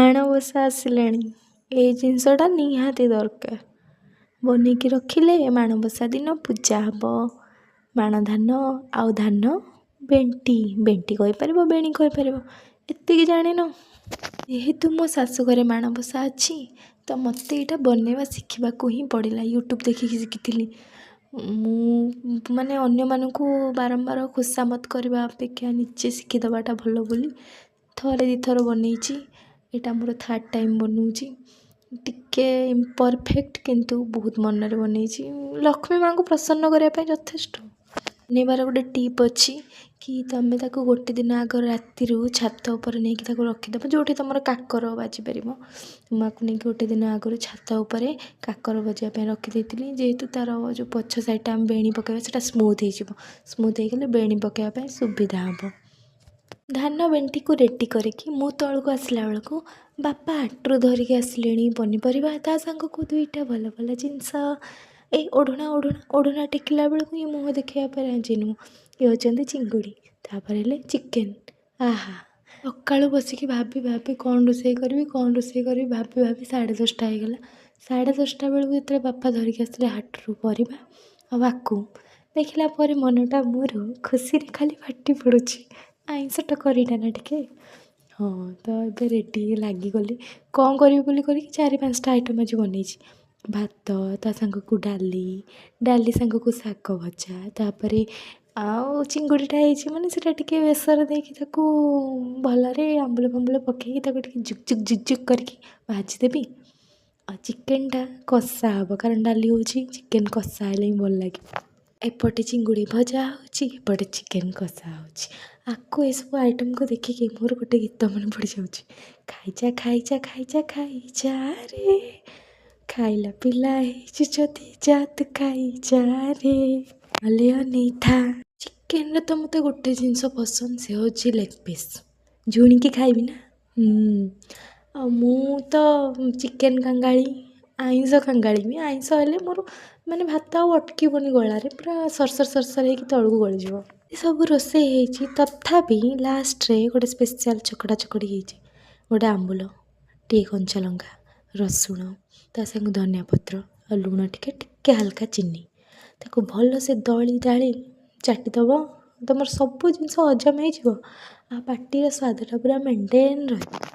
ମାଣବସା ଆସିଲାଣି, ଏଇ ଜିନିଷଟା ନିହାତି ଦରକାର। ବନେଇକି ରଖିଲେ ମାଣବସା ଦିନ ପୂଜା ହେବ। ମାଣ ଧାନ ଆଉ ଧାନ ବେଣ୍ଟି, ବେଣ୍ଟି କହିପାରିବ, ବେଣୀ କହିପାରିବ, ଏତିକି ଜାଣିନ। ଯେହେତୁ ମୋ ଶାଶୁଘରେ ମାଣବସା ଅଛି, ତ ମୋତେ ଏଇଟା ବନେଇବା ଶିଖିବାକୁ ହିଁ ପଡ଼ିଲା। ୟୁଟ୍ୟୁବ୍ ଦେଖିକି ଶିଖିଥିଲି ମୁଁ। ମାନେ ଅନ୍ୟମାନଙ୍କୁ ବାରମ୍ବାର ଖୁସାମତ କରିବା ଅପେକ୍ଷା ନିଜେ ଶିଖିଦେବାଟା ଭଲ ବୋଲି ଥରେ ଦୁଇଥର ବନେଇଛି। ଏଇଟା ମୋର ଥାର୍ଡ଼ ଟାଇମ୍ ବନଉଛି। ଟିକେ ଇମ୍ପରଫେକ୍ଟ, କିନ୍ତୁ ବହୁତ ମନରେ ବନେଇଛି। ଲକ୍ଷ୍ମୀ ମାଆଙ୍କୁ ପ୍ରସନ୍ନ କରିବା ପାଇଁ ଯଥେଷ୍ଟ। ବନେଇବାର ଗୋଟେ ଟିପ୍ ଅଛି କି ତୁମେ ତାକୁ ଗୋଟେ ଦିନ ଆଗ ରାତିରୁ ଛାତ ଉପରେ ନେଇକି ତାକୁ ରଖିଦେବ, ଯେଉଁଠି ତୁମର କାକର ବାଜିପାରିବ। ମୁଁ ଆକୁ ନେଇକି ଗୋଟେ ଦିନ ଆଗରୁ ଛାତ ଉପରେ କାକର ବଜିବା ପାଇଁ ରଖିଦେଇଥିଲି। ଯେହେତୁ ତା'ର ଯେଉଁ ପଛ ସାଇଡ଼୍ଟା ଆମେ ବେଣୀ ପକାଇବା, ସେଇଟା ସ୍ମୁଥ୍ ହେଇଯିବ। ସ୍ମୁଥ୍ ହେଇଗଲେ ବେଣୀ ପକାଇବା ପାଇଁ ସୁବିଧା ହେବ। ଧାନ ବେଣ୍ଟିକୁ ରେଡ଼ି କରିକି ମୁଁ ତଳକୁ ଆସିଲା ବେଳକୁ ବାପା ହାଟରୁ ଧରିକି ଆସିଲେଣି ପନିପରିବା, ତା ସାଙ୍ଗକୁ ଦୁଇଟା ଭଲ ଭଲ ଜିନିଷ। ଏଇ ଓଢ଼ଣା, ଓଢ଼ଣା, ଓଢ଼ଣା ଟେକିଲା ବେଳକୁ ଇଏ ମୁହଁ ଦେଖାଇବା ପାଇଁ ରାଜି ନୁହଁ। ଇଏ ହେଉଛନ୍ତି ଚିଙ୍ଗୁଡ଼ି, ତାପରେ ହେଲେ ଚିକେନ୍। ଆହା, ସକାଳୁ ବସିକି ଭାବି ଭାବି କ'ଣ ରୋଷେଇ କରିବି, କ'ଣ ରୋଷେଇ କରିବି, ଭାବି ଭାବି 10:30 ହେଇଗଲା। 10:30 ବେଳକୁ ଯେତେବେଳେ ବାପା ଧରିକି ଆସିଲେ ହାଟରୁ ପରିବା, ଆଉ ଆକୁ ଦେଖିଲା ପରେ ମନଟା ମୋର ଖୁସିରେ ଖାଲି ଫାଟି ପଡ଼ୁଛି। ଆଇଁଷଟା କରିଟା ନା ଟିକେ। ହଁ, ତ ଏବେ ରେଡ଼ି ଲାଗିଗଲି କ'ଣ କରିବି ବୋଲି କରିକି ଚାରି ପାଞ୍ଚଟା ଆଇଟମ୍ ଆଜି ବନେଇଛି। ଭାତ, ତା ସାଙ୍ଗକୁ ଡାଲି, ଡାଲି ସାଙ୍ଗକୁ ଶାଗ ଭଜା, ତାପରେ ଆଉ ଚିଙ୍ଗୁଡ଼ିଟା ହେଇଛି, ମାନେ ସେଇଟା ଟିକେ ବେସର ଦେଇକି ତାକୁ ଭଲରେ ଆମ୍ବୁଲ ଫାମ୍ବୁଲ ପକେଇକି ତାକୁ ଟିକେ ଜୁକ୍ ଜୁକ୍ ଜୁକ୍ ଜୁକ୍ କରିକି ଭାଜିଦେବି। ଆଉ ଚିକେନ୍ଟା କଷା ହେବ, କାରଣ ଡାଲି ହେଉଛି, ଚିକେନ୍ କଷା ହେଲେ ହିଁ ଭଲ ଲାଗିବ। ଏପଟେ ଚିଙ୍ଗୁଡ଼ି ଭଜା ହେଉଛି, ଏପଟେ ଚିକେନ୍ କଷା ହେଉଛି। ଆକୁ ଏସବୁ ଆଇଟମ୍କୁ ଦେଖିକି ମୋର ଗୋଟେ ଗୀତ ମନେ ପଡ଼ିଯାଉଛି। ଖାଇଯା, ଖାଇଯା, ଖାଇଯା, ଖାଇଯା ରେ, ଖାଇଲା ପିଲା ହେଇଛୁ ଯଦି ଯା ତୁ ଖାଇଯା ରେ, ନହେଲେ ଅନେଇଥା। ଚିକେନ୍ରେ ତ ମୋତେ ଗୋଟେ ଜିନିଷ ପସନ୍ଦ, ସେ ହେଉଛି ଲେଗ୍ ପିସ୍। ଝୁଣିକି ଖାଇବି ନା। ଆଉ ମୁଁ ତ ଚିକେନ୍ କାଙ୍ଗାଳି, ଆଇଁଷ କାଙ୍ଗାଳି ବି। ଆଇଁଷ ହେଲେ ମୋର ମାନେ ଭାତ ଆଉ ଅଟକିବନି ଗଳାରେ, ପୁରା ସରସର ସରସର ହେଇକି ତଳକୁ ଗଳିଯିବ। ଏସବୁ ରୋଷେଇ ହେଇଛି, ତଥାପି ଲାଷ୍ଟରେ ଗୋଟେ ସ୍ପେଶିଆଲ୍ ଚକଟା ଚକଟି ହେଇଛି। ଗୋଟେ ଆମ୍ବୁଲ ଟିକେ, କଞ୍ଚା ଲଙ୍କା, ରସୁଣ, ତା ସାଙ୍ଗକୁ ଧନିଆ ପତ୍ର ଆଉ ଲୁଣ ଟିକେ, ଟିକେ ହାଲକା ଚିନି। ତାକୁ ଭଲସେ ଦଳି ଦାଳି ଚାଟିଦେବ, ତୁମର ସବୁ ଜିନିଷ ହଜମ ହେଇଯିବ ଆଉ ପାଟିର ସ୍ୱାଦଟା ପୁରା ମେଣ୍ଟେନ୍ ରହିବ।